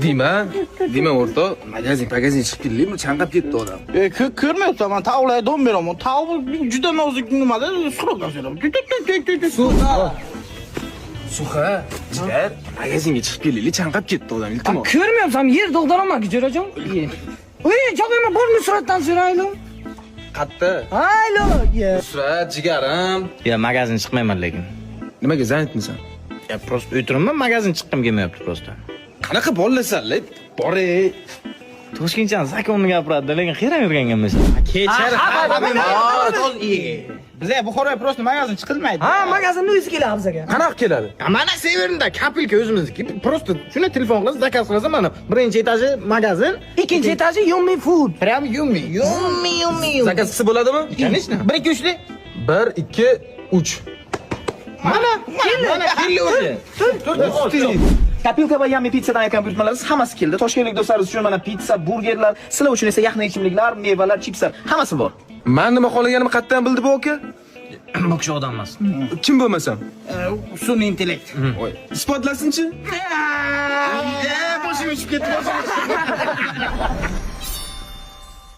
Deyman, deyman o'rtoq, magazin, magazin chiqib kelaylikmi? Chanqab ketdi odam. E, ko'rmayapsan, man tovuqlarga don beraman. Tovuq juda nozik nimada, срок beraman. Suha. Suha, jigar, magazinga chiqib kelaylik, chanqab ketdi odam, iltimos. Ko'rmayapsan, yer do'g'daraman, jo'rajon. Ey, chaqirma, bor Nusratdan so'raylik. Qatta? Alo, ye. Nusrat, jigarim. Ya, magazin chiqmayman lekin. Nimaga занят misan? Ya, просто o'tiribman, magazin chiqqim kelmayapti просто. Qanaqa bolasan-la? Bor ey. Toshkentchani закон ni gapiradi, lekin xiyram yurganga emas. Kechir. Bizga Buxoroga просто magazin chiqilmaydi. Ha, magazinni o'zi keladi bizga. Qanaqa keladi? Mana Severinda копилка o'zimizniki. Просто shuni telefon qilasiz, заказ qilasiz, mana birinchi etaji magazin, Ikkinchi etaji Yummy Food. Прям yummy, yummy, yummy. Заказ qilsa bo'ladimi? Конечно. 1 2 3 1 2 3. Mana, mana keldi o'zi. Копилка va Yummy Pizzadan aytgan buyurtmalarimiz hammasi keldi. Toshkentlik do'stlarimiz uchun mana pitsa, burgerlar, sizlar uchun esa yaxna ichimliklar, mevalar, chipslar hammasi bor. Man nima xohlaganimni qayerdan bildi bu aka? Bu kishi odam emas. Kim bo'lmasam? Sun'iy intellekt. Isbotlasinchi. Boshim uchib ketdi, boshim.